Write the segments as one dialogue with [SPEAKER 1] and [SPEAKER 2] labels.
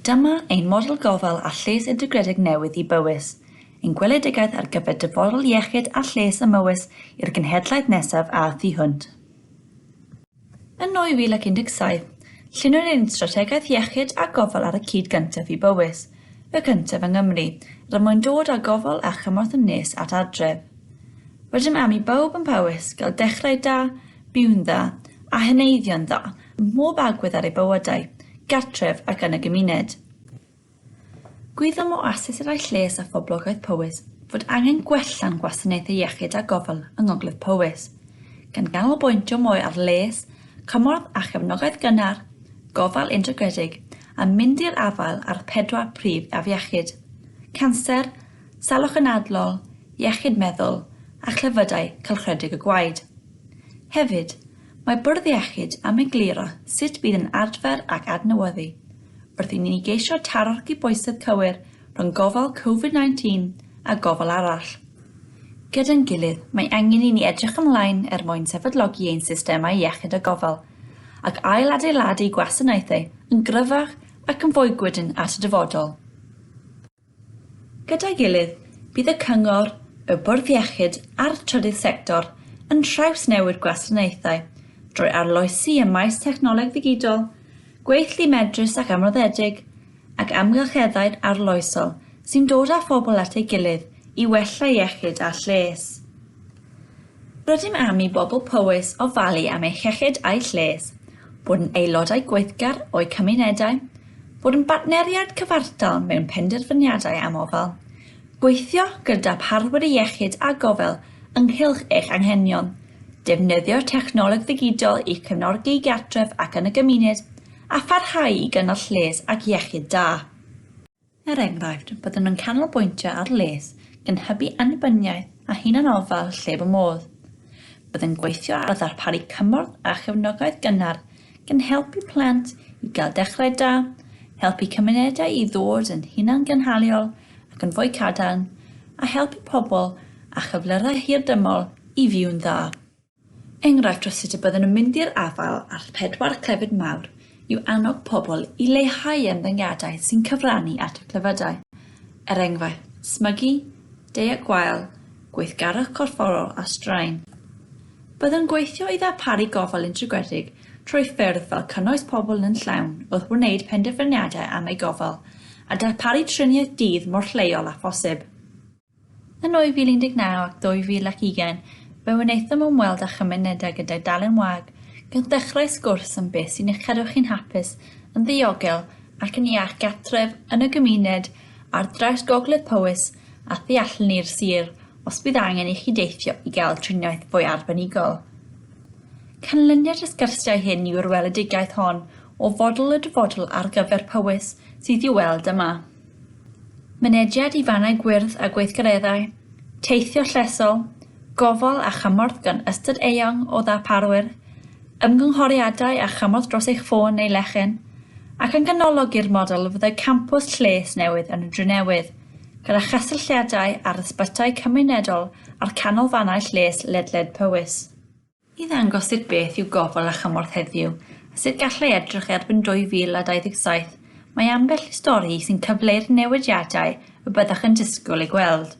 [SPEAKER 1] Dyma ein model gofal a lles integredig newydd i Bowys, ein gweledigaeth ar gyfer dyfodol iechyd a lles ym Mhowys i'r genhedlaeth nesaf a thu hwnt. Yn 2017, lluniwyd ein Strategaeth Iechyd a Gofal ar y Cyd gyntaf i Bowys, y cyntaf yng Nghymru, er mwyn dod â gofal a chymorth yn nes at adref. Rydym am i bawb yn Powys gael dechrau da, byw'n dda, a heneiddio'n dda ym mhob agwedd ar eu bywydau, gartref ac yn y gymuned. Gwyddom o asesiadau lles a phoblogaeth Powys fod angen gwella'n gwasanaethau iechyd a gofal yng Ngogledd Powys, gan ganolbwyntio mwy ar les, cymorth a chefnogaeth gynnar, gofal integredig a mynd i'r afael â'r pedwar prif afiechyd, canser, salwch anadlol, iechyd meddwl a chlefydau cylchredeg y gwaed. Hefyd, mae Bwrdd Iechyd am egluro sut bydd yn adfer ac adnewyddu, wrth i ni geisio taro'r cydbwysedd cywir rhwng gofal Covid 19 a gofal arall. Gyda'n gilydd, mae angen i ni edrych ymlaen er mwyn sefydlogi ein systemau iechyd a gofal, ac ail-adeiladu gwasanaethau yn gryfach ac yn fwy gwydn at y dyfodol. Gyda'i gilydd, bydd y Cyngor, y Bwrdd Iechyd a'r trydydd sector yn trawsnewid gwasanaethau drwy arloesi ym maes technoleg ddigidol, gweithlu medrus ac ymroddedig, ac amgylcheddau arloesol sy'n dod â phobl at ei gilydd i wella iechyd a lles. Rydym am i bobl Powys ofalu am eu hiechyd a'u lles, bod yn aelodau gweithgar o'u cymunedau, bod yn bartneriaid cyfartal mewn penderfyniadau am ofal, gweithio gyda pharwyr iechyd a gofal ynghylch eich anghenion, defnyddio technoleg ddigidol i'ch cefnogi gartref ac yn y gymuned, a pharhau i gynnal lles ac iechyd da. Er enghraifft, byddwn yn canolbwyntio ar les, gan hybu annibyniaeth a hunanofal lle bo modd. Byddwn yn gweithio ar ddarparu cymorth a chefnogaeth gynnar, gan helpu plant i gael dechrau da, helpu cymunedau i ddod yn hunangynhaliol ac yn fwy cadarn, a helpu pobl â chyflyrau hirdymor i fyw'n dda. Enghraifft o sut y byddwn yn mynd i'r afael â'r pedwar clefyd mawr yw annog pobl i leihau ymddygiadau sy'n cyfrannu at y clefydau, er enghraifft, smygu, deiet gwael, gweithgarwch corfforol a straen. Byddwn yn gweithio i ddarparu gofal integredig trwy ffyrdd fel cynnwys pobl yn llawn wrth wneud penderfyniadau am eu gofal a darparu triniaeth dydd mor lleol â phosib. Yn 2019 ac 2020, fe wnaethom ymweld â chymunedau gyda dalen wag, gan ddechrau sgwrs am beth sy'n eich cadw chi'n hapus, yn ddiogel ac yn iach gartref, yn y gymuned, ar draws Gogledd Powys a thu allan i'r sir os bydd angen i chi deithio i gael triniaeth fwy arbenigol. Canlyniad y sgyrsiau hyn yw'r weledigaeth hon o fodel y dyfodol ar gyfer Powys sydd i'w weld yma. Mynediad i fannau gwyrdd a gweithgareddau, teithio llesol, gofal a chymorth gan ystod eang o ddarparwyr, ymgynghoriadau a chymorth dros eich ffôn neu lechen, ac yn ganolog i'r model fyddai campws lles newydd yn y Drenewydd, gyda chysylltiadau â'r ysbytai cymunedol a'r canolfannau lles ledled Powys. I ddangos sut beth yw gofal a chymorth heddiw, a sut gallai edrych erbyn 2027, mae ambell i stori sy'n cyfleu'r newidiadau y byddwch yn disgwyl eu gweld.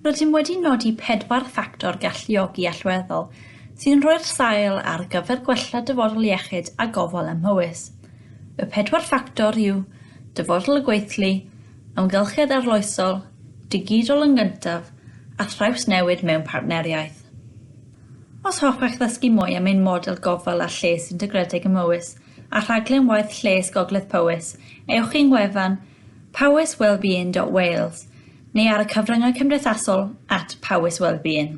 [SPEAKER 1] Rydym wedi nodi pedwar ffactor galluogi allweddol sydd yn rhoi'r sail ar gyfer gwella dyfodol iechyd a gofal ym Mhowys. Y pedwar ffactor yw, dyfodol y gweithlu, amgylchedd arloesol, digidol yn gyntaf, a thrawsnewid mewn partneriaeth. Os hoffech ddysgu mwy am ein model gofal a lles integredig ym Mhowys a rhaglen waith lles Gogledd Powys, ewch i'n gwefan powyswellbeing.wales neu ar y cyfryngau cymdeithasol at powyswellbeing.